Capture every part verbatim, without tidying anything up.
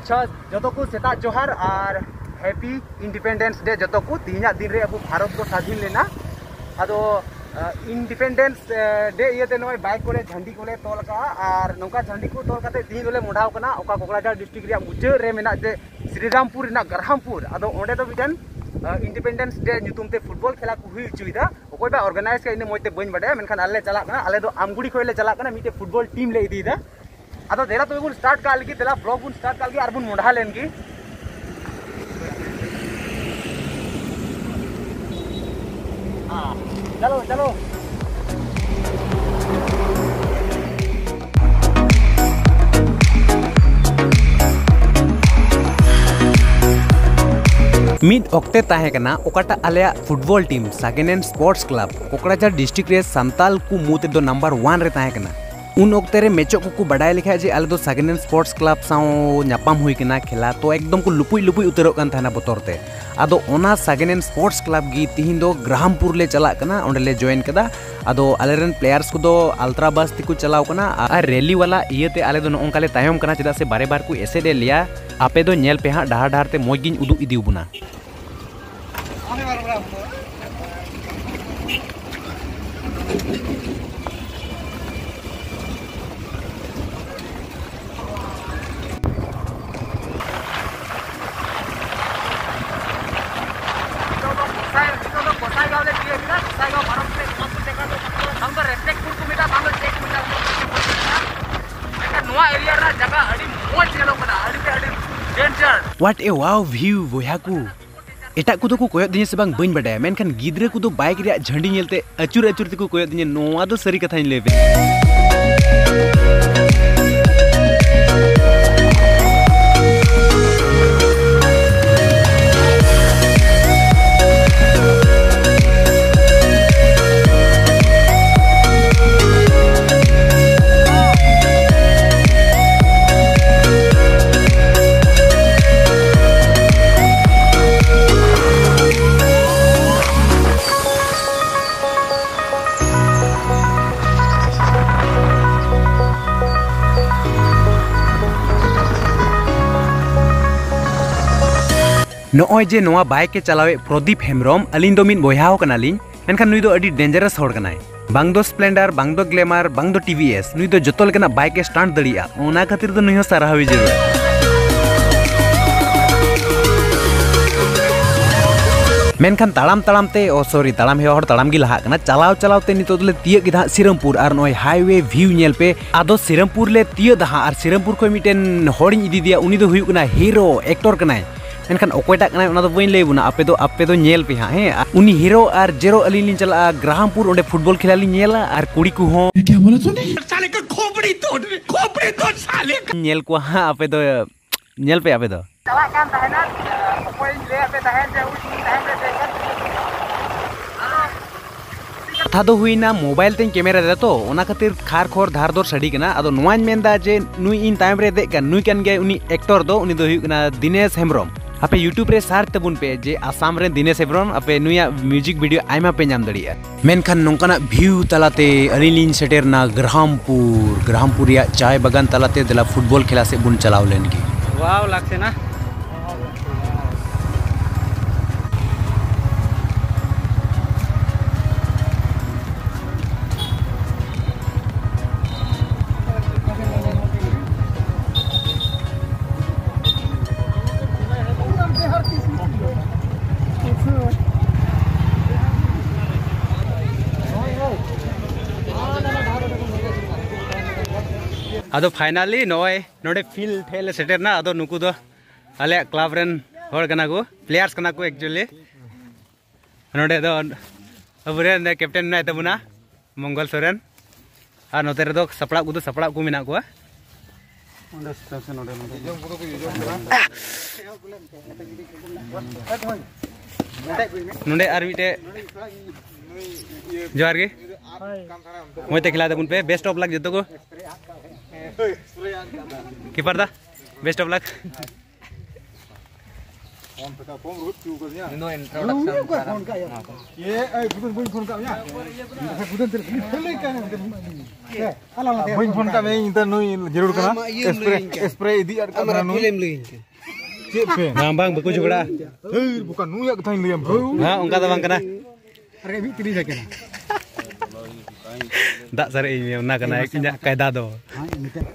ᱟᱪᱪᱷᱟ, ᱡᱚᱛᱚ ᱠᱚ ᱥᱮᱛᱟᱜ ᱡᱚᱦᱟᱨ ᱟᱨ Happy Independence Day ᱡᱚᱛᱚ ᱠᱚ᱾ ᱛᱮᱦᱮᱧᱟᱜ ᱫᱤᱱ ᱨᱮ ᱟᱵᱚ ᱵᱷᱟᱨᱚᱛ ᱠᱚ ᱥᱟᱫᱷᱤᱱ ᱞᱮᱱᱟ᱾ ᱟᱫᱚ, ᱟᱸ, Independence, ᱟᱸ, Day ᱤᱭᱟᱹᱛᱮ ᱱᱚᱜᱼᱚᱭ bike ᱠᱚᱨᱮ ᱡᱷᱟᱹᱱᱰᱤ ᱠᱚᱞᱮ ᱛᱚᱞ ᱟᱠᱟᱫᱼᱟ᱾ ᱟᱨ ᱱᱚᱝᱠᱟ ᱡᱷᱟᱹᱱᱰᱤ ᱠᱚ ᱛᱚᱞ ᱠᱟᱛᱮ ᱛᱮᱦᱮᱧ ᱫᱚᱞᱮ ᱢᱚᱦᱰᱟᱣ ᱠᱟᱱᱟ ᱚᱠᱟ ᱠᱚᱠᱲᱟᱡᱷᱟᱲ district ᱨᱮᱭᱟᱜ ᱢᱩᱪᱟᱹᱫ ᱨᱮ ᱢᱮᱱᱟᱜ ᱡᱮ ᱥᱨᱤᱨᱟᱢᱯᱩᱨ ᱨᱮᱱᱟᱜ ᱜᱨᱟᱦᱟᱢᱯᱩᱨ᱾ ᱟᱫᱚ ᱚᱸᱰᱮ ᱫᱚ ᱢᱤᱫᱴᱮᱱ, ᱟᱸ, Independence Day ᱧᱩᱛᱩᱢ ᱛᱮ football ᱠᱷᱮᱞᱟ ᱠᱚ ᱦᱩᱭ ᱦᱚᱪᱚᱭᱮᱫᱟ᱾ ᱚᱠᱚᱭ ᱵᱟ organize ᱠᱟᱜ ᱤᱧ ᱫᱚ ᱢᱚᱡᱽ ᱛᱮ ᱵᱟᱹᱧ ᱵᱟᱰᱟᱭᱟ, ᱢᱮᱱᱠᱷᱟᱱ ᱟᱞᱮ ᱞᱮ ᱪᱟᱞᱟᱜ ᱠᱟᱱᱟ᱾ ᱟᱞᱮ ᱫᱚ ᱟᱢᱜᱩᱲᱤ ᱠᱷᱚᱱ ᱞᱮ ᱪᱟᱞᱟᱜ ᱠᱟᱱᱟ, ᱢᱤᱫᱴᱮᱡ football team ᱞᱮ ᱤᱫᱤᱭᱮᱫᱟ᱾ ᱟᱫᱚ ᱫᱮᱞᱟ ᱛᱚᱵᱮ ᱵᱚᱱ start ᱠᱟᱜ ᱞᱮᱜᱮ, ᱫᱮᱞᱟ vlog ᱵᱚᱱ start ᱠᱟᱜ ᱞᱮᱜᱮ ᱟᱨ ᱵᱚᱱ ᱢᱚᱰᱦᱟ ᱞᱮᱱ ᱜᱮ᱾ ᱦᱟᱸ, ᱪᱟᱞᱳ, ᱪᱟᱞᱳ᱾ ᱢᱤᱫ ᱚᱠᱛᱮ ᱛᱟᱦᱮᱸ ᱠᱟᱱᱟ, ᱚᱠᱟᱴᱟᱜ ᱟᱞᱮᱭᱟᱜ football team ᱥᱟᱜᱮᱱ and Sports Club Kokrajhar district ᱨᱮ ᱥᱟᱱᱛᱟᱞ ᱠᱚ ᱢᱩᱫᱽ ᱨᱮᱫᱚ number one ᱨᱮ ᱛᱟᱦᱮᱸ ᱠᱟᱱᱟ᱾ ᱩᱱ ᱚᱠᱛᱮ ᱨᱮ ᱢᱮᱪᱚᱜ ᱠᱚᱠᱚ ᱵᱟᱰᱟᱭ ᱞᱮᱠᱷᱟᱡ ᱡᱮ ᱟᱞᱮ ᱫᱚ ᱥᱟᱜᱮᱱ and Sports Club ᱥᱟᱶ ᱧᱟᱯᱟᱢ ᱦᱩᱭ ᱠᱟᱱᱟ ᱠᱷᱮᱞᱟ, ᱛᱚ ᱮᱠᱫᱚᱢ ᱠᱚ ᱞᱩᱯᱩᱡ ᱞᱩᱯᱩᱡ ᱩᱛᱟᱹᱨᱚᱜ ᱠᱟᱱ ᱛᱟᱦᱮᱱᱟ ᱵᱚᱛᱚᱨ ᱛᱮ᱾ ᱟᱫᱚ ᱚᱱᱟ ᱥᱟᱜᱮᱱ and Sports Club ᱜᱮ ᱛᱤᱦᱤᱧ ᱫᱚ ᱜᱨᱟᱦᱟᱢᱯᱩᱨ ᱞᱮ ᱪᱟᱞᱟᱜ ᱠᱟᱱᱟ, ᱚᱸᱰᱮ ᱞᱮ join ᱠᱟᱫᱟ᱾ ᱟᱫᱚ ᱟᱞᱮᱨᱮᱱ players ᱠᱚᱫᱚ ultra bus ᱛᱮᱠᱚ ᱪᱟᱞᱟᱣ ᱠᱟᱱᱟ ᱟᱨ rally ᱣᱟᱞᱟ ᱤᱭᱟᱹᱛᱮ ᱟᱞᱮ ᱫᱚ ᱱᱚᱜᱼᱚ ᱱᱚᱝᱠᱟ ᱞᱮ ᱛᱟᱭᱚᱢ ᱠᱟᱱᱟ, ᱪᱮᱫᱟᱜ ᱥᱮ ᱵᱟᱨᱮ ᱵᱟᱨ ᱠᱚ ᱮᱥᱮᱫ ᱮᱫ ᱞᱮᱭᱟ᱾ ᱟᱯᱮ ᱫᱚ ᱧᱮᱞ ᱯᱮ ᱦᱟᱸᱜ, ᱰᱟᱦᱟᱨ ᱰᱟᱦᱟᱨ ᱛᱮ ᱢᱚᱡᱽ ᱜᱤᱧ ᱩᱫᱩᱜ ᱤᱫᱤ ᱵᱚᱱᱟ᱾ ᱱᱤᱛᱚᱜ ᱫᱚ ᱜᱚᱸᱥᱟᱭ, ᱱᱤᱛᱚᱜ ᱫᱚ ᱜᱚᱸᱥᱟᱭᱜᱟᱸᱣ ᱞᱮ ᱛᱤᱭᱳᱜ ᱠᱮᱫᱟ᱾ ᱜᱚᱸᱥᱟᱭᱜᱟᱸᱣ ᱯᱟᱨᱚᱢ ᱠᱟᱛᱮ ᱮᱠᱢᱟᱛᱨᱚ ᱡᱟᱭᱜᱟ ᱫᱚ ᱵᱟᱝ ᱫᱚ ᱨᱮᱥᱴᱮᱠᱯᱩᱨ ᱠᱚ ᱢᱮᱛᱟᱜᱼᱟ, ᱵᱟᱝ ᱫᱚ ᱪᱮᱫ ᱠᱚ ᱢᱮᱛᱟᱜᱼᱟ᱾ ᱢᱮᱱᱠᱷᱟᱱ ᱱᱚᱣᱟ area ᱨᱮᱱᱟᱜ ᱡᱟᱭᱜᱟ ᱟᱹᱰᱤ ᱢᱚᱡᱽ ᱧᱮᱞᱚᱜ ᱠᱟᱱᱟ, ᱟᱹᱰᱤ ᱛᱮ ᱟᱹᱰᱤ danger᱾ What a wow view, ᱵᱚᱭᱦᱟ ᱠᱚ! ᱮᱴᱟᱜ ᱠᱚᱫᱚ ᱠᱚ ᱠᱚᱭᱚᱜ ᱫᱤᱧᱟ ᱥᱮ ᱵᱟᱝ ᱵᱟᱹᱧ ᱵᱟᱰᱟᱭᱟ, ᱢᱮᱱᱠᱷᱟᱱ ᱜᱤᱫᱽᱨᱟᱹ ᱠᱚᱫᱚ bike ᱨᱮᱭᱟᱜ ᱡᱷᱟᱹᱱᱰᱤ ᱧᱮᱞᱛᱮ ᱟᱹᱪᱩᱨ ᱟᱹᱪᱩᱨ ᱛᱮᱠᱚ ᱠᱚᱭᱚᱜ ᱫᱤᱧᱟ, ᱱᱚᱣᱟ ᱫᱚ ᱥᱟᱹᱨᱤ ᱠᱟᱛᱷᱟᱧ ᱞᱟᱹᱭ ᱯᱮ᱾ ᱱᱚᱜᱼᱚᱭ ᱡᱮ ᱱᱚᱣᱟ ᱵᱟᱭᱤᱠ ᱮ ᱪᱟᱞᱟᱣᱮᱫ ᱯᱨᱚᱫᱤᱯ ᱦᱮᱢᱵᱨᱚᱢ, ᱟᱹᱞᱤᱧ ᱫᱚ ᱢᱤᱫ ᱵᱚᱭᱦᱟ ᱦᱚᱸ ᱠᱟᱱᱟᱞᱤᱧ, ᱢᱮᱱᱠᱷᱟᱱ ᱱᱩᱭ ᱫᱚ ᱟᱹᱰᱤ ᱰᱮᱧᱡᱟᱨᱟᱥ ᱦᱚᱲ ᱠᱟᱱᱟᱭ᱾ ᱵᱟᱝ ᱫᱚ ᱥᱯᱞᱮᱱᱰᱟᱨ, ᱵᱟᱝ ᱫᱚ ᱜᱞᱮᱢᱟᱨ, ᱵᱟᱝ ᱫᱚ ᱴᱤ ᱵᱷᱤ ᱮᱥ, ᱱᱩᱭ ᱫᱚ ᱡᱚᱛᱚ ᱞᱮᱠᱟᱱᱟᱜ ᱵᱟᱭᱤᱠ ᱮ ᱥᱴᱟᱱᱴ ᱫᱟᱲᱮᱭᱟᱜᱼᱟ, ᱚᱱᱟ ᱠᱷᱟᱹᱛᱤᱨ ᱫᱚ ᱱᱩᱭ ᱦᱚᱸ ᱥᱟᱨᱦᱟᱣ ᱮ ᱡᱟᱹᱨᱩᱲᱟ᱾ ᱢᱮᱱᱠᱷᱟᱱ ᱛᱟᱲᱟᱢ ᱛᱟᱲᱟᱢ ᱛᱮ, ᱚ ᱥᱚᱨᱤ, ᱛᱟᱲᱟᱢ ᱦᱮᱣᱟ ᱦᱚᱲ ᱛᱟᱲᱟᱢ ᱜᱮ ᱞᱟᱦᱟᱜ ᱠᱟᱱᱟ, ᱪᱟᱞᱟᱣ ᱪᱟᱞᱟᱣ ᱛᱮ ᱱᱤᱛᱚᱜ ᱫᱚᱞᱮ ᱛᱤᱭᱟᱹᱜ ᱠᱮᱫᱟ ᱦᱟᱸᱜ ᱥᱤᱨᱟᱢᱯᱩᱨ᱾ ᱟᱨ ᱱᱚᱜᱼᱚᱭ ᱦᱟᱭᱣᱮ ᱵᱷᱤᱭᱩ ᱧᱮᱞ ᱯᱮ, ᱟᱫᱚ ᱥᱤᱨᱟᱢᱯᱩᱨ ᱞᱮ ᱛᱤᱭᱟᱹᱜ ᱫᱟ ᱦᱟᱸᱜ᱾ ᱟᱨ ᱥᱤᱨᱟᱢᱯᱩᱨ ᱠᱷᱚᱱ ᱢᱤᱫᱴᱮᱱ ᱦᱚᱲᱤᱧ ᱤᱫᱤᱭᱮᱫᱮᱭᱟ, ᱩᱱᱤ ᱫᱚ ᱦᱩᱭᱩᱜ ᱠᱟᱱᱟ ᱦᱤᱨᱳ ᱮᱠᱴᱚᱨ ᱠᱟᱱᱟᱭ᱾ ᱢᱮᱱᱠᱷᱟᱱ ᱚᱠᱚᱭᱴᱟᱜ ᱠᱟᱱᱟᱭ ᱚᱱᱟ ᱫᱚ ᱵᱟᱹᱧ ᱞᱟᱹᱭ ᱟᱵᱚᱱᱟ, ᱟᱯᱮ ᱫᱚ, ᱟᱯᱮ ᱫᱚ ᱧᱮᱞ ᱯᱮ ᱦᱟᱸᱜ, ᱦᱮᱸ᱾ ᱩᱱᱤ ᱦᱤᱨᱳ ᱟᱨ ᱡᱮᱨᱳ ᱟᱹᱞᱤᱧ ᱞᱤᱧ ᱪᱟᱞᱟᱜᱼᱟ ᱜᱨᱟᱦᱟᱢᱯᱩᱨ, ᱚᱸᱰᱮ ᱯᱷᱩᱴᱵᱚᱞ ᱠᱷᱮᱞᱟ ᱞᱤᱧ ᱧᱮᱞᱟ ᱟᱨ ᱠᱩᱲᱤ ᱠᱚᱦᱚᱸ᱾ ये क्या बोला तूने? साले का खोपड़ी तोड़, खोपड़ी तोड़ साले का। ᱧᱮᱞ ᱠᱚᱣᱟ ᱦᱟᱸᱜ ᱟᱯᱮ ᱫᱚ, ᱧᱮᱞ ᱯᱮ ᱟᱯᱮ ᱫᱚ᱾ ᱪᱟᱞᱟᱜ ᱠᱟᱱ ᱛᱟᱦᱮᱱᱟ, ᱚᱠᱚᱭᱤᱧ ᱞᱟᱹᱭᱟᱫ ᱯᱮ ᱛᱟᱦᱮᱸᱫ ᱡᱮ ᱩᱱᱤ ᱛᱟᱭᱚᱢ ᱨᱮ ᱫᱮᱡ ᱠᱟᱛᱮ ᱠᱟᱛᱷᱟ ᱫᱚ ᱦᱩᱭᱱᱟ, ᱢᱳᱵᱟᱭᱤᱞ ᱛᱮᱧ ᱠᱮᱢᱮᱨᱟ ᱮᱫᱟ ᱛᱚ, ᱚᱱᱟ ᱠᱷᱟᱹᱛᱤᱨ ᱠᱷᱟᱨ ᱠᱷᱚᱨ ᱫᱷᱟᱨ ᱫᱚᱨ ᱥᱟᱰᱮ ᱠᱟᱱᱟ᱾ ᱟᱫᱚ ᱱᱚᱣᱟᱧ ᱢᱮᱱᱫᱟ ᱡᱮ ᱱᱩᱭ ᱤᱧ ᱛᱟᱭᱚᱢ ᱨᱮ ᱫᱮᱡ ᱠᱟᱱ, ᱱᱩᱭ ᱠᱟᱱ ᱜᱮᱭᱟᱭ ᱩᱱᱤ ᱮᱠᱴᱚᱨ ᱫᱚ, ᱩᱱᱤ ᱫᱚ ᱦᱩᱭᱩᱜ ᱠᱟᱱᱟ ᱫᱤᱱᱮᱥ ᱦᱮᱢᱵᱨᱚᱢ᱾ ᱟᱯᱮ YouTube ᱨᱮ ᱥᱟᱨᱪ ᱛᱟᱵᱚᱱ ᱯᱮ ᱡᱮ ᱟᱥᱟᱢ ᱨᱮᱱ ᱫᱤᱱᱮᱥ ᱦᱮᱢᱵᱨᱚᱢ, ᱟᱯᱮ ᱱᱩᱭᱟᱜ ᱢᱤᱣᱡᱤᱠ ᱵᱷᱤᱰᱤᱭᱳ ᱟᱭᱢᱟ ᱯᱮ ᱧᱟᱢ ᱫᱟᱲᱮᱭᱟᱜᱼᱟ᱾ ᱢᱮᱱᱠᱷᱟᱱ ᱱᱚᱝᱠᱟᱱᱟᱜ ᱵᱷᱤᱭᱩ ᱛᱟᱞᱟᱛᱮ ᱟᱹᱞᱤᱧ ᱞᱤᱧ ᱥᱮᱴᱮᱨᱱᱟ ᱜᱨᱟᱦᱟᱢᱯᱩᱨ᱾ ᱜᱨᱟᱦᱟᱢᱯᱩᱨ ᱨᱮᱭᱟᱜ ᱪᱟᱭ ᱵᱟᱜᱟᱱ ᱛᱟᱞᱟᱛᱮ ᱫᱮᱞᱟ ᱯᱷᱩᱴᱵᱚᱞ ᱠᱷᱮᱞᱟ ᱥᱮᱫ ᱵᱚᱱ ᱪᱟᱞᱟᱣ ᱞᱮᱱ ᱜᱮ᱾ ᱣᱟᱣ, ᱞᱟᱠᱥᱮᱱᱟ᱾ ᱟᱫᱚ finally ᱱᱚᱜᱼᱚᱭ ᱱᱚᱰᱮ field ᱴᱷᱮᱡ ᱞᱮ ᱥᱮᱴᱮᱨ ᱮᱱᱟ᱾ ᱟᱫᱚ ᱱᱩᱠᱩ ᱫᱚ ᱟᱞᱮᱭᱟᱜ club ᱨᱮᱱ ᱦᱚᱲ ᱠᱟᱱᱟ ᱠᱚ, players ᱠᱟᱱᱟ ᱠᱚ actually᱾ ᱱᱚᱰᱮ ᱫᱚ ᱟᱵᱚᱨᱮᱱ captain ᱢᱮᱱᱟᱭ ᱛᱟᱵᱚᱱᱟ, ᱢᱚᱝᱜᱚᱞ ᱥᱚᱨᱮᱱ᱾ ᱟᱨ ᱱᱚᱛᱮ ᱨᱮᱫᱚ ᱥᱟᱯᱲᱟᱣ ᱠᱚᱫᱚ ᱥᱟᱯᱲᱟᱣ ᱠᱚ ᱢᱮᱱᱟᱜ ᱠᱚᱣᱟ᱾ ᱚᱸᱰᱮ ᱥᱮ ᱱᱚᱰᱮ, ᱱᱚᱰᱮ᱾ ᱱᱚᱰᱮ ᱟᱨ ᱢᱤᱫᱴᱮᱡ, ᱡᱚᱦᱟᱨ ᱜᱮ᱾ ᱢᱚᱡᱽ ᱛᱮ ᱠᱷᱮᱞᱟ ᱛᱟᱵᱚᱱ ᱯᱮ, best of luck ᱡᱚᱛᱚ ᱠᱚ᱾ Keeper the, best of luck᱾ Phone ᱯᱮ, ᱯᱷᱳᱱ ᱨᱩᱣᱟᱹᱲ ᱦᱚᱪᱚ ᱠᱟᱫᱤᱧᱟ᱾ ᱱᱩᱭ ᱫᱚ introduction ᱱᱩᱭ ᱚᱠᱚᱭ ᱯᱷᱳᱱ ᱠᱟᱜ ᱭᱟ? ᱤᱭᱟᱹ, ᱮᱭ, ᱵᱩᱫᱩᱱ ᱵᱟᱹᱧ ᱯᱷᱳᱱ ᱠᱟᱜ ᱢᱮᱭᱟ? ᱵᱩᱫᱩᱱ ᱛᱤᱨᱮ ᱠᱷᱟᱹᱞᱤ ᱠᱷᱟᱹᱞᱤ ᱠᱟᱱᱟ᱾ ᱦᱮᱸ, ᱟᱞᱟᱝ ᱞᱟᱝ ᱵᱟᱹᱧ ᱯᱷᱳᱱ ᱠᱟᱜ ᱢᱮᱭᱟ, ᱤᱧ ᱫᱚ ᱱᱩᱭ ᱡᱟᱹᱨᱩᱲ ᱠᱟᱱᱟ᱾ ᱟᱢᱟᱜ ᱤᱭᱟᱹᱢ ᱞᱟᱹᱭᱟᱹᱧ ᱠᱟᱱ᱾ Spray, spray ᱤᱫᱤ ᱟᱨ ᱟᱢᱟᱜ ᱠᱟᱱᱟ ᱱᱩᱭ᱾ ᱨᱤᱯᱷᱤᱞᱮᱢ ᱞᱟᱹᱭᱟᱹᱧ ᱠᱟᱱ᱾ ᱪᱮᱫ ᱯᱮ? ᱵᱟᱝ, ᱵᱟᱝ, ᱵᱟᱠᱚ ᱡᱷᱚᱜᱽᱲᱟᱜᱼᱟ᱾ ᱦᱟᱹᱨ ᱵᱚᱠᱟ, ᱱᱩᱭᱟᱜ ᱠᱟᱛᱷᱟᱧ ᱞᱟᱹᱭᱟᱢ ᱵᱷᱟᱹᱣ᱾ ᱦᱮᱸ, ᱚᱱᱠᱟ ᱫᱚ ᱵᱟᱝ ᱠᱟᱱᱟ᱾ ᱟᱨ ᱢᱤᱫ ᱛᱤᱨᱤᱡ ᱠᱟᱱᱟ᱾ ᱫᱟᱜ ᱥᱟᱨᱮᱡ ᱤᱧ ᱢᱮ, ᱚᱱᱟ ᱠᱟᱱᱟ ᱤᱧᱟᱹᱜ ᱠᱟᱭᱫᱟ ᱫᱚ᱾ ᱦᱮᱸ, ᱱᱤᱛᱚᱜ᱾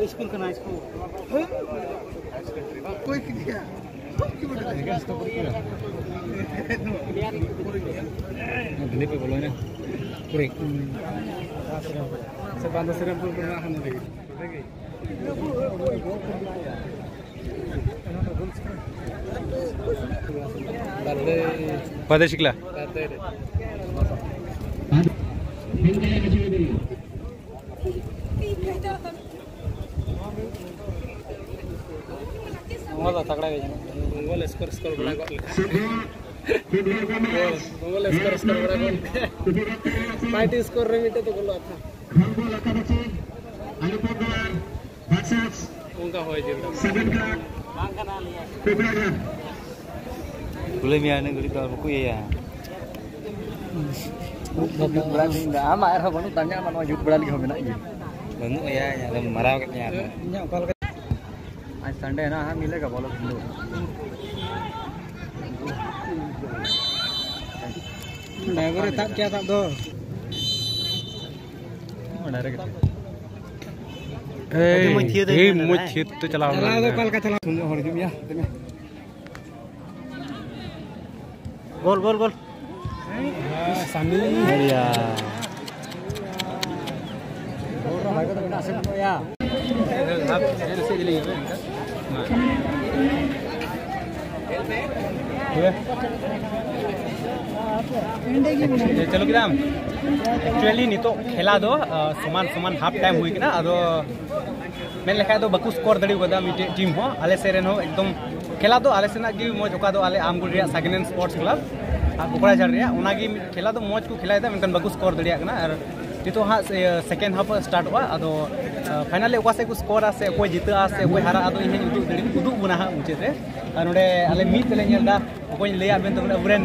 ᱥᱠᱩᱞ ᱠᱟᱱᱟ, ᱥᱠᱩᱞ᱾ ᱚᱠᱚᱭ ᱠᱮᱫᱮᱭᱟ? ᱫᱤᱞᱤᱯ ᱮ ᱵᱚᱞᱚᱭᱮᱱᱟ᱾ ᱠᱩᱲᱤ᱾ ᱥᱮ ᱵᱟᱸᱫᱟ ᱥᱨᱤᱨᱟᱢᱯᱩᱨ ᱠᱚᱨᱮᱱᱟᱜ ᱦᱟᱸᱰᱮ ᱜᱮ᱾ ᱵᱟᱫᱮ ᱥᱤᱠᱞᱟ᱾ ᱢᱚᱝᱜᱚᱞ ᱫᱚ ᱛᱟᱜᱲᱟ ᱜᱮ ᱡᱟᱹᱱᱤᱡ᱾ ᱢᱚᱝᱜᱚᱞ ᱥᱠᱳᱨ, ᱥᱠᱳᱨ ᱵᱟᱲᱟ ᱜᱚᱫ ᱞᱮᱠᱷᱟᱱ᱾ ᱢᱚᱝᱜᱚᱞ ᱥᱠᱳᱨ, ᱥᱠᱳᱨ ᱵᱟᱲᱟ ᱜᱚᱫ ᱞᱮᱠᱷᱟᱱ᱾ ᱯᱟᱸᱪᱴᱤ ᱥᱠᱳᱨ ᱨᱮ ᱢᱤᱫᱴᱮᱡ ᱫᱚ ᱜᱳᱞ ᱟᱛᱷᱟ᱾ ᱚᱱᱠᱟ ᱦᱚᱭ ᱡᱤᱞ ᱫᱚ᱾ ᱠᱩᱞᱟᱹᱭ ᱢᱮᱭᱟ ᱤᱱᱟᱹ ᱜᱷᱟᱹᱲᱤᱡ ᱫᱚ ᱟᱨ ᱵᱟᱠᱚ ᱤᱭᱟᱹᱭᱟ᱾ ᱡᱩᱛ ᱵᱟᱲᱟ ᱞᱟᱹᱜᱤᱫ ᱫᱚ ᱟᱢᱟᱜ ᱟᱨᱦᱚᱸ ᱵᱟᱹᱱᱩᱜ ᱛᱟᱢ, ᱤᱧᱟᱹᱜ ᱢᱟ ᱱᱚᱣᱟ ᱡᱩᱛ ᱵᱟᱲᱟ ᱞᱟᱹᱜᱤᱫ ᱦᱚᱸ ᱢᱮᱱᱟᱜ ᱜᱮᱭᱟ᱾ ᱵᱟᱹᱱᱩᱜ ᱟᱭᱟ, ᱤᱧᱟᱹᱜ ᱫᱚᱢ ᱢᱟᱨᱟᱣ ᱠᱮᱫ ᱛᱤᱧᱟᱹ ᱟᱨᱦᱚᱸ᱾ ᱤᱧᱟᱹᱜ ᱚᱠᱟ ᱞᱮᱠᱟ? आज संडे है ना, हाँ मिलेगा बोलो हिंदू। ᱰᱟᱭᱵᱚᱨᱮ ᱛᱟᱵ ᱠᱮᱭᱟ ᱛᱟᱵ ᱫᱚ᱾ ᱰᱟᱭᱨᱮᱠᱴ᱾ ᱮᱭ, ᱢᱚᱡᱽ ᱛᱷᱤᱭᱟᱹ ᱫᱚ ᱮᱭ, ᱢᱮᱱᱟᱜᱼᱟ᱾ ᱢᱚᱡᱽ ᱛᱷᱤᱭᱟᱹ ᱛᱮ ᱪᱟᱞᱟᱣ ᱪᱟᱞᱟᱣ ᱫᱚ ᱞᱮᱱᱟ᱾ ᱚᱠᱟ ᱞᱮᱠᱟ ᱪᱟᱞᱟᱣ? ᱥᱩᱱᱟᱹ ᱦᱚᱲ ᱦᱤᱡᱩᱜ ᱜᱮᱭᱟ᱾ ᱜᱳᱞ, ᱜᱳᱞ, ᱜᱳᱞ᱾ ᱥᱟᱢᱤ᱾ ᱵᱚᱲᱤᱭᱟ᱾ ᱜᱳᱞ ᱨᱚᱦᱚᱭ ᱠᱚᱫᱚ ᱢᱮᱱᱟᱜ ᱥᱮ ᱵᱟᱹᱱᱩᱜ ᱭᱟ? ᱪᱟᱹᱞᱩ ᱠᱮᱫᱟᱢ? ᱮᱠᱪᱩᱭᱮᱞᱤ ᱱᱤᱛᱚᱜ ᱠᱷᱮᱞᱟ ᱫᱚ, ᱟ, ᱥᱚᱢᱟᱱ ᱥᱚᱢᱟᱱ ᱦᱟᱯ ᱴᱟᱭᱤᱢ ᱦᱩᱭ ᱠᱟᱱᱟ᱾ ᱟᱫᱚ ᱢᱮᱱ ᱞᱮᱠᱷᱟᱡ ᱫᱚ ᱵᱟᱠᱚ ᱥᱠᱳᱨ ᱫᱟᱲᱮ ᱠᱟᱫᱟ ᱢᱤᱫᱴᱮᱡ ᱴᱤᱢ ᱦᱚᱸ᱾ ᱟᱞᱮ ᱥᱮᱫ ᱨᱮᱱ ᱦᱚᱸ ᱮᱠᱫᱚᱢ ᱠᱷᱮᱞᱟ ᱫᱚ ᱟᱞᱮ ᱥᱮᱱᱟᱜ ᱜᱮ ᱢᱚᱡᱽ, ᱚᱠᱟ ᱫᱚ ᱟᱞᱮ ᱟᱢᱜᱩᱲ ᱨᱮᱭᱟᱜ ᱥᱟᱜᱮᱱ ᱥᱯᱳᱨᱴᱥ ᱠᱞᱟᱵᱽ ᱟᱨ ᱵᱚᱠᱲᱟᱡᱷᱟᱲ ᱨᱮᱭᱟᱜ, ᱚᱱᱟᱜᱮ ᱢᱤᱫ ᱠᱷᱮᱞᱟ ᱫᱚ ᱢᱚᱡᱽ ᱠᱚ ᱠᱷᱮᱞᱟᱭᱮᱫᱟ, ᱢᱮᱱᱠᱷᱟᱱ ᱵᱟᱠᱚ ᱥᱠᱳᱨ ᱫᱟᱲᱮᱭᱟᱜ ᱠᱟᱱᱟ᱾ ᱟᱨ ᱱᱤᱛᱚᱜ ᱦᱟᱸᱜ ᱥᱮ-, ᱥᱮᱠᱮᱱᱰ ᱦᱟᱯ ᱥᱴᱟᱨᱴᱚᱜᱼᱟ᱾ ᱟᱫᱚ, ᱟ, ᱯᱷᱟᱭᱱᱟᱞᱤ ᱚᱠᱟ ᱥᱮᱫ ᱠᱚ ᱥᱠᱳᱨᱟ ᱥᱮ ᱚᱠᱚᱭ ᱡᱤᱛᱟᱹᱜᱼᱟ ᱥᱮ ᱚᱠᱚᱭ ᱦᱟᱨᱟᱜᱼᱟ, ᱟᱫᱚ ᱤᱧ ᱦᱟᱸᱜ ᱩᱫᱩᱜ ᱫᱟᱲᱮ-, ᱩᱫᱩᱜ ᱵᱚᱱᱟ ᱦᱟᱸᱜ ᱢᱩᱪᱟᱹᱫ ᱨᱮ᱾ ᱟᱨ ᱱᱚᱰᱮ ᱟᱞᱮ ᱢᱤᱫ ᱛᱮᱞᱮ ᱧᱮᱞ ᱮᱫᱟ, ᱚᱠᱚᱭ ᱞᱟᱹᱭᱟᱫ ᱵᱮᱱ ᱛᱟᱵᱚᱱᱟ ᱟᱵᱚᱨᱮᱱ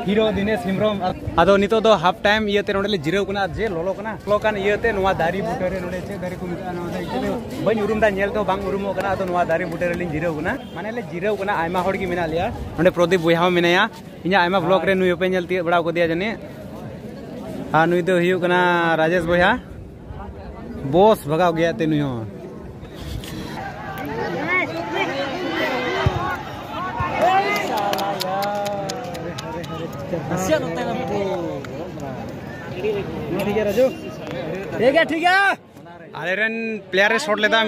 ᱦᱤᱨᱳ ᱫᱤᱱᱮᱥ ᱦᱮᱢᱵᱨᱚᱢ᱾ ᱟᱫᱚ ᱱᱤᱛᱚᱜ ᱫᱚ ᱦᱟᱯ ᱴᱟᱭᱤᱢ ᱤᱭᱟᱹᱛᱮ ᱱᱚᱸᱰᱮ ᱞᱮ ᱡᱤᱨᱟᱹᱣ ᱠᱟᱱᱟ, ᱟᱨ ᱡᱮ ᱞᱚᱞᱚ ᱠᱟᱱᱟ, ᱞᱚᱞᱚ ᱠᱟᱱ ᱤᱭᱟᱹᱛᱮ ᱱᱚᱣᱟ ᱫᱟᱨᱮ ᱵᱩᱴᱟᱹ ᱨᱮ ᱱᱚᱸᱰᱮ ᱪᱮᱫ ᱫᱟᱨᱮ ᱠᱚ ᱢᱮᱛᱟᱜᱼᱟ, ᱱᱚᱣᱟ ᱫᱚ ᱤᱧ ᱫᱚ ᱵᱟᱹᱧ ᱩᱨᱩᱢ ᱫᱟ, ᱧᱮᱞ ᱛᱮᱦᱚᱸ ᱵᱟᱝ ᱩᱨᱩᱢᱚᱜ ᱠᱟᱱᱟ᱾ ᱟᱫᱚ ᱱᱚᱣᱟ ᱫᱟᱨᱮ ᱵᱩᱴᱟᱹ ᱨᱮᱞᱤᱧ ᱡᱤᱨᱟᱹᱣ ᱠᱟᱱᱟ, ᱢᱟᱱᱮ ᱞᱮ ᱡᱤᱨᱟᱹᱣ ᱠᱟᱱᱟ, ᱟᱭᱢᱟ ᱦᱚᱲ ᱜᱮ ᱢᱮᱱᱟᱜ ᱞᱮᱭᱟ᱾ ᱱᱚᱸᱰᱮ ᱯᱨᱚᱫᱤᱯ ᱵᱚᱭᱦᱟ ᱦᱚᱸ ᱢᱮᱱᱟᱭᱟ, ᱤᱧᱟᱹᱜ ᱟᱭᱢᱟ ᱵᱞᱚᱜ ᱨᱮ ᱱᱩᱭ ᱦᱚᱸᱯᱮ ᱧᱮᱞ ᱛᱤᱭᱳᱜ ᱵᱟᱲᱟ ᱠᱟᱫᱮᱭᱟ ᱡᱟᱹᱱᱤᱡ᱾ ᱟᱨ ᱱᱩᱭ ᱫᱚ ᱦᱩᱭᱩᱜ ᱠᱟᱱᱟ ᱨᱟᱡᱮᱥ ᱵᱚᱭᱦᱟ, ᱵᱚᱥ ᱵᱷᱟᱜᱟᱣ ᱜᱮᱭᱟ ᱛᱮ ᱱᱩᱭ ᱦᱚᱸ᱾ ᱱᱟᱥᱮᱭᱟᱜ ᱱᱚᱛᱮ ᱨᱮ ᱴᱷᱤᱠ ᱜᱮᱭᱟ ᱨᱟᱡᱩ, ᱴᱷᱤᱠ ᱜᱮᱭᱟ, ᱴᱷᱤᱠ ᱜᱮᱭᱟ᱾ ᱟᱞᱮᱨᱮᱱ ᱯᱞᱮᱭᱟᱨ ᱮ ᱥᱚᱴ ᱞᱮᱫᱟ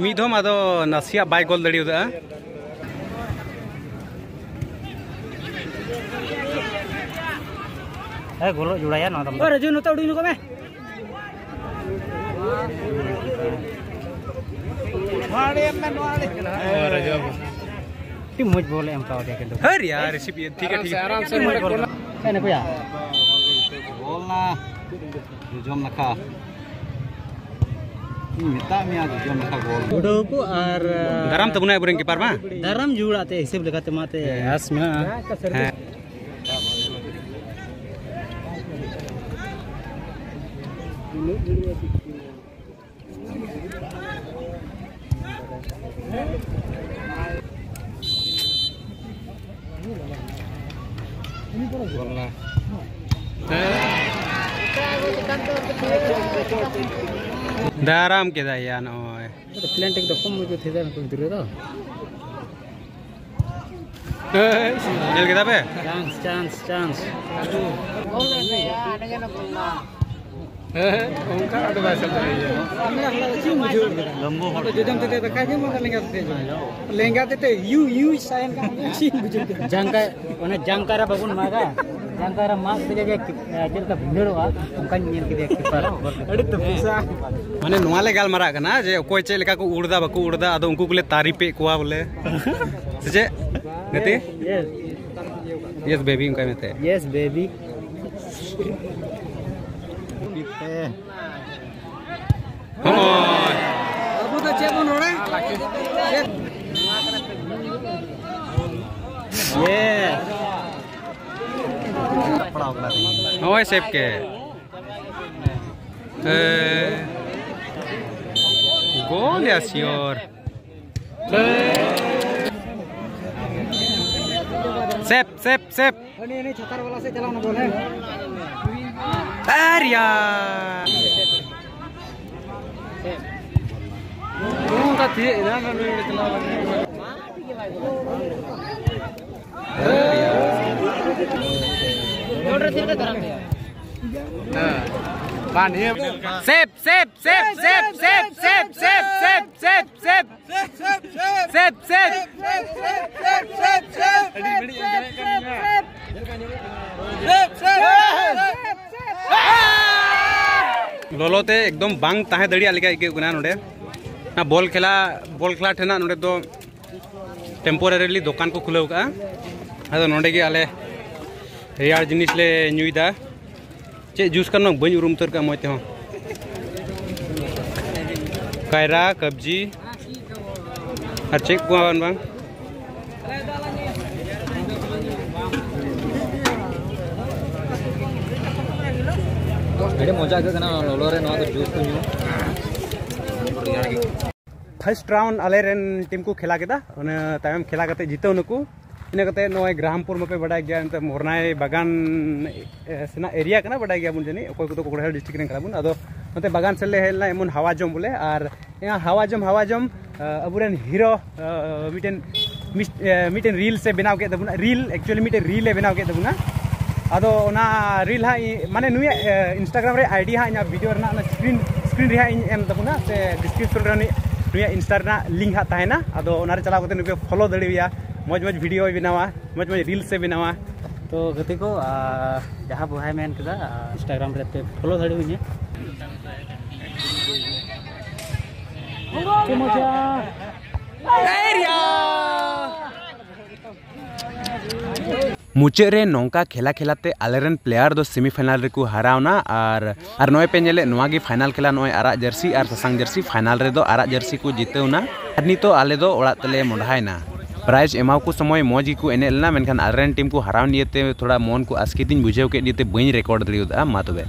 ᱢᱤᱫ ᱫᱷᱚᱢ, ᱟᱫᱚ ᱱᱟᱥᱮᱭᱟᱜ ᱵᱟᱭ ᱜᱳᱞ ᱫᱟᱲᱮᱭᱟᱫᱟ᱾ ᱦᱮᱸ, ᱜᱳᱞᱚᱜ ᱡᱳᱲᱟᱭᱟ ᱱᱚᱣᱟ ᱫᱚ᱾ ᱳᱭ ᱨᱟᱡᱩ, ᱱᱚᱛᱮ ᱩᱰᱩᱠ ᱧᱚᱜᱚᱜ ᱢᱮ᱾ ᱟᱹᱰᱤ ᱢᱚᱡᱽ ᱵᱚᱞ ᱮ ᱮᱢ ᱠᱟᱣᱫᱮᱭᱟ ᱠᱤᱱᱛᱩ᱾ ᱦᱟᱹᱨ ᱭᱟᱨ, ᱨᱤᱥᱤᱵᱷ ᱤᱭᱟᱹ, ᱴᱷᱤᱠ ᱜᱮᱭᱟ, ᱴᱷᱤᱠ ᱜᱮᱭᱟ᱾ ᱟᱨᱟᱢ ᱥᱮ ᱟᱹᱰᱤ ᱢᱚᱡᱽ ᱵᱚᱞ᱾ ᱮ ᱱᱩᱠᱩᱭᱟ᱾ ᱵᱚᱞ ᱱᱟ᱾ ᱡᱚᱡᱚᱢ ᱱᱟᱠᱷᱟ᱾ ᱤᱧ ᱢᱮᱛᱟᱜ ᱢᱮᱭᱟ, ᱡᱚᱡᱚᱢ ᱱᱟᱠᱷᱟ ᱜᱳᱞ᱾ ᱩᱰᱟᱹᱣ ᱠᱚ ᱟᱨ, ᱫᱟᱨᱟᱢ ᱛᱟᱵᱚᱱᱟᱭ ᱟᱵᱚᱨᱮᱱ ᱠᱤᱯᱟᱨ ᱢᱟ᱾ ᱫᱟᱨᱟᱢ ᱡᱩᱲᱟ ᱛᱮ ᱦᱤᱥᱟᱹᱵ ᱞᱮᱠᱟᱛᱮ ᱢᱟ ᱛᱮ ᱦᱮᱸ᱾ ᱟᱥ ᱢᱮᱱᱟᱜᱼᱟ᱾ ᱦᱮᱸ᱾ ᱫᱟᱨᱟᱢ ᱠᱮᱫᱟᱭ ᱭᱟ ᱱᱚᱜᱼᱚᱭ᱾ ᱯᱞᱮᱱ ᱴᱮᱠ ᱫᱚ ᱠᱚᱢ ᱢᱚᱡᱽ ᱠᱚ ᱛᱷᱤᱭᱟᱹ ᱱᱩᱠᱩ ᱜᱤᱫᱽᱨᱟᱹ ᱫᱚ᱾ ᱧᱮᱞ ᱠᱮᱫᱟ ᱯᱮ? Chance, chance, chance. ᱚᱱᱠᱟ ᱫᱚ ᱵᱟᱭ ᱥᱟᱵ ᱫᱟᱲᱮᱭᱟᱜᱼᱟ᱾ ᱪᱮᱫ ᱮᱢ ᱵᱩᱡᱷᱟᱹᱣ ᱠᱮᱫᱟ? ᱞᱚᱢᱵᱚ ᱦᱚᱲ᱾ ᱟᱫᱚ ᱡᱚᱡᱚᱢ ᱛᱮ ᱫᱟᱠᱟ ᱡᱚᱢ ᱟᱨ ᱞᱮᱸᱜᱟ ᱛᱮ ᱡᱚᱢ᱾ ᱞᱮᱸᱜᱟ ᱛᱮ ᱛᱮ ᱭᱩ, ᱭᱩ ᱥᱟᱭᱮᱱ ᱠᱟᱱᱟ᱾ ᱪᱮᱫ ᱮᱢ ᱵᱩᱡᱷᱟᱹᱣ ᱠᱮᱫᱟ? ᱡᱟᱝ ᱠᱟ-, ᱚᱱᱮ ᱡᱟᱝ ᱠᱟᱭᱨᱟ ᱵᱟᱵᱚᱱ ᱢᱟᱜᱟ, ᱡᱟᱝ ᱠᱟᱭᱨᱟ ᱢᱟᱜ ᱛᱮᱜᱮ ᱡᱮ, ᱮ, ᱪᱮᱫ ᱞᱮᱠᱟ ᱵᱷᱤᱸᱫᱟᱹᱲᱚᱜᱼᱟ, ᱚᱱᱠᱟᱧ ᱧᱮᱞ ᱠᱮᱫᱮᱭᱟ ᱠᱤᱯᱟᱨ᱾ ᱟᱹᱰᱤ ᱛᱟᱹᱯᱩᱥᱟ᱾ ᱢᱟᱱᱮ ᱱᱚᱣᱟ ᱞᱮ ᱜᱟᱞᱢᱟᱨᱟᱜ ᱠᱟᱱᱟ ᱡᱮ ᱚᱠᱚᱭ ᱪᱮᱫ ᱞᱮᱠᱟ ᱠᱚ ᱩᱲ ᱫᱟ, ᱵᱟᱠᱚ ᱩᱲ ᱫᱟ, ᱟᱫᱚ ᱩᱱᱠᱩ ᱠᱚᱞᱮ ᱛᱟᱹᱨᱤᱯᱮᱫ ᱠᱚᱣᱟ ᱵᱚᱞᱮ᱾ ᱥᱮ ᱪᱮᱫ? ᱜᱟᱛᱮ? Yes᱾ Yes, baby, ᱚᱱᱠᱟᱭ ᱢᱮ ᱛᱮ᱾ Yes, baby᱾ ᱦᱳᱭ᱾ ᱟᱵᱚ ᱫᱚ ᱪᱮᱫ ᱵᱚᱱ ᱨᱚᱲᱟ? ᱪᱮᱫ? Yes᱾ ᱦᱳᱭ, ᱥᱮᱯ ᱠᱮ᱾ ᱮ, ᱜᱳᱞ ᱭᱟ ᱥᱤᱭᱳᱨ᱾ ᱥᱮᱯ, ᱥᱮᱯ, ᱥᱮᱯ᱾ ᱩᱱᱤ, ᱩᱱᱤ ᱪᱷᱟᱛᱟᱨ ᱵᱟᱞᱟ ᱥᱮᱫ ᱪᱟᱞᱟᱣ ᱱᱟ ᱵᱚᱞ, ᱦᱮᱸ᱾ ᱟᱨ ᱭᱟ᱾ ᱚᱱᱠᱟ ᱛᱤᱭᱟᱹᱜ ᱮᱱᱟ, ᱱᱚᱰᱮ ᱪᱟᱞᱟᱣ ᱞᱮᱱᱟ᱾ ᱥᱮᱯ, ᱥᱮᱯ, ᱥᱮᱯ᱾ ᱞᱚᱞᱚ ᱛᱮ ᱮᱠᱫᱚᱢ ᱵᱟᱝ ᱛᱟᱦᱮᱸ ᱫᱟᱲᱮᱭᱟᱜ ᱞᱮᱠᱟ ᱟᱹᱭᱠᱟᱹᱜ ᱠᱟᱱᱟ ᱱᱚᱰᱮ᱾ ᱚᱱᱟ ᱵᱚᱞ ᱠᱷᱮᱞᱟ, ᱵᱚᱞ ᱠᱷᱮᱞᱟ ᱴᱷᱮᱱᱟᱜ ᱱᱚᱰᱮ ᱫᱚ ᱴᱮᱢᱯᱳᱨᱟᱨᱤᱞᱤ ᱫᱚᱠᱟᱱ ᱠᱚ ᱠᱷᱩᱞᱟᱹᱣ ᱠᱟᱜᱼᱟ᱾ ᱟᱫᱚ ᱱᱚᱰᱮ ᱜᱮ ᱟᱞᱮ ᱨᱮᱭᱟᱲ ᱡᱤᱱᱤᱥ ᱞᱮ ᱧᱩᱭᱫᱟ᱾ ᱪᱮᱫ ᱡᱩᱥ ᱠᱟᱱᱟ ᱵᱟᱹᱧ ᱩᱨᱩᱢ ᱩᱛᱟᱹᱨ ᱠᱟᱜᱼᱟ ᱢᱚᱡᱽ ᱛᱮᱦᱚᱸ᱾ ᱠᱟᱭᱨᱟ, ᱠᱟᱵᱽᱡᱤ ᱟᱨ ᱪᱮᱫ ᱠᱚ ᱵᱟᱝ ᱵᱟᱝ᱾ ᱟᱹᱰᱤ ᱢᱚᱡᱟ ᱟᱹᱭᱠᱟᱹᱜ ᱠᱟᱱᱟ ᱞᱚᱞᱚ ᱨᱮ ᱱᱚᱣᱟ ᱠᱚ ᱡᱩᱥ ᱠᱚ ᱧᱩ᱾ ᱯᱷᱟᱥᱴ ᱨᱟᱣᱩᱱᱰ ᱟᱞᱮ ᱨᱮᱱ ᱴᱤᱢ ᱠᱚ ᱠᱷᱮᱞᱟ ᱠᱮᱫᱟ, ᱚᱱᱟ ᱛᱟᱭᱚᱢ ᱠᱷᱮᱞᱟ ᱠᱟᱛᱮ ᱡᱤᱛᱟᱹᱣ ᱱᱟᱠᱚ᱾ ᱤᱱᱟᱹ ᱠᱟᱛᱮ ᱱᱚᱜᱼᱚᱭ ᱜᱨᱟᱦᱟᱢᱯᱩᱨ ᱢᱟᱯᱮ ᱵᱟᱰᱟᱭ ᱜᱮᱭᱟ, ᱮᱱᱛᱮ ᱢᱚᱨᱱᱟᱭ ᱵᱟᱜᱟᱱ, ᱮ, ᱥᱮᱱᱟᱜ ᱮᱨᱤᱭᱟ ᱠᱟᱱᱟ, ᱵᱟᱰᱟᱭ ᱜᱮᱭᱟᱵᱚᱱ ᱡᱟᱹᱱᱤᱡ, ᱚᱠᱚᱭ ᱠᱚᱫᱚ ᱠᱚᱠᱲᱟᱡᱟᱲ ᱰᱤᱥᱴᱨᱤᱠᱴ ᱨᱮᱱ ᱠᱟᱱᱟ ᱵᱚᱱ᱾ ᱟᱫᱚ ᱱᱚᱛᱮ ᱵᱟᱜᱟᱱ ᱥᱮᱫ ᱞᱮ ᱦᱮᱡ ᱞᱮᱱᱟ ᱮᱢᱚᱱ ᱦᱟᱣᱟ ᱡᱚᱢ ᱵᱚᱞᱮ, ᱟᱨ ᱦᱟᱣᱟ ᱡᱚᱢ, ᱦᱟᱣᱟ ᱡᱚᱢ, ᱮ, ᱟᱵᱚᱨᱮᱱ ᱦᱤᱨᱳ, ᱮ, ᱢᱤᱫᱴᱮᱱ ᱢᱤᱥ-, ᱮ, ᱢᱤᱫᱴᱮᱱ ᱨᱤᱞᱥ ᱮ ᱵᱮᱱᱟᱣ ᱠᱮᱫ ᱛᱟᱵᱚᱱᱟ, ᱨᱤᱞ, actually ᱢᱤᱫᱴᱮᱱ ᱨᱤᱞ ᱮ ᱵᱮᱱᱟᱣ ᱠᱮᱫ ᱛᱟᱵᱚᱱᱟ᱾ ᱟᱫᱚ ᱚᱱᱟ ᱨᱤᱞ ᱦᱟᱸᱜ ᱤᱧ, ᱢᱟᱱᱮ ᱱᱩᱭᱟᱜ, ᱮ, ᱤᱱᱥᱴᱟᱜᱨᱟᱢ ᱨᱮ ᱟᱭᱰᱤ ᱦᱟᱸᱜ ᱤᱧᱟᱹᱜ ᱵᱷᱤᱰᱤᱭᱳ ᱨᱮᱱᱟᱜ ᱚᱱᱟ ᱥᱠᱨᱤᱱ, ᱥᱠᱨᱤᱱ ᱨᱮ ᱦᱟᱸᱜ ᱤᱧ ᱮᱢ ᱛᱟᱵᱚᱱᱟ, ᱥᱮ ᱰᱤᱥᱠᱨᱤᱯᱥᱚᱱ ᱨᱮ ᱩᱱᱤ, ᱱᱩᱭᱟᱜ ᱤᱱᱥᱴᱟ ᱨᱮᱱᱟᱜ ᱞᱤᱝᱠ ᱦᱟᱸᱜ ᱛᱟᱦᱮᱱᱟ᱾ ᱟᱫᱚ ᱚᱱᱟᱨᱮ ᱪᱟᱞᱟᱣ ᱠᱟᱛᱮ ᱱᱩᱭ ᱯᱮ ᱯᱷᱚᱞᱳ ᱫᱟᱲᱮᱣᱟᱭᱟ, ᱢᱚᱡᱽ ᱢᱚᱡᱽ ᱵᱷᱤᱰᱤᱭᱳᱭ ᱵᱮᱱᱟᱣᱟ, ᱢᱚᱡᱽ ᱢᱚᱡᱽ ᱨᱤᱞᱥ ᱮ ᱵᱮᱱᱟᱣᱟ᱾ ᱛᱚ ᱜᱟᱛᱮ ᱠᱚ, ᱟ, ᱡᱟᱦᱟᱸ ᱵᱚᱭᱦᱟᱭ ᱢᱮᱱ ᱠᱮᱫᱟ, ᱟ, ᱤᱱᱥᱴᱟᱜᱨᱟᱢ ᱨᱮ ᱯᱮ ᱯᱷᱚᱞᱳ ᱫᱟᱲᱮᱣᱟᱹᱧᱟ᱾ ᱪᱮᱫ ᱢᱚᱡᱟ᱾ ᱢᱩᱪᱟᱹᱫ ᱨᱮ ᱱᱚᱝᱠᱟ ᱠᱷᱮᱞᱟ ᱠᱷᱮᱞᱟ ᱛᱮ ᱟᱞᱮᱨᱮᱱ ᱯᱞᱮᱭᱟᱨ ᱫᱚ ᱥᱮᱢᱤᱯᱷᱟᱭᱱᱟᱞ ᱨᱮᱠᱚ ᱦᱟᱨᱟᱣᱱᱟ᱾ ᱟᱨ, ᱟᱨ ᱱᱚᱜᱼᱚᱭ ᱯᱮ ᱧᱮᱞᱮᱫ, ᱱᱚᱣᱟ ᱜᱮ ᱯᱷᱟᱭᱱᱟᱞ ᱠᱷᱮᱞᱟ, ᱱᱚᱜᱼᱚᱭ ᱟᱨᱟᱜ ᱡᱟᱹᱨᱥᱤ ᱟᱨ ᱥᱟᱥᱟᱝ ᱡᱟᱹᱨᱥᱤ ᱯᱷᱟᱭᱱᱟᱞ ᱨᱮᱫᱚ ᱟᱨᱟᱜ ᱡᱟᱹᱨᱥᱤ ᱠᱚ ᱡᱤᱛᱟᱹᱣᱱᱟ᱾ ᱟᱨ ᱱᱤᱛᱚᱜ ᱟᱞᱮ ᱫᱚ ᱚᱲᱟᱜ ᱛᱮᱞᱮ ᱢᱚᱰᱦᱟᱭᱱᱟ᱾ ᱯᱨᱟᱭᱤᱡᱽ ᱮᱢᱟᱣ ᱠᱚ ᱥᱚᱢᱚᱭ ᱢᱚᱡᱽ ᱜᱮᱠᱚ ᱮᱱᱮᱡ ᱞᱮᱱᱟ, ᱢᱮᱱᱠᱷᱟᱱ ᱟᱞᱮᱨᱮᱱ ᱴᱤᱢ ᱠᱚ ᱦᱟᱨᱟᱣᱮᱱ ᱤᱭᱟᱹᱛᱮ ᱛᱷᱚᱲᱟ ᱢᱚᱱ ᱠᱚ ᱟᱥᱠᱮᱛᱤᱧ ᱵᱩᱡᱷᱟᱹᱣ ᱠᱮᱫ ᱤᱭᱟᱹᱛᱮ ᱵᱟᱹᱧ ᱨᱮᱠᱚᱨᱰ ᱫᱟᱲᱮᱭᱟᱫᱟ᱾ ᱢᱟ ᱛᱚᱵᱮ,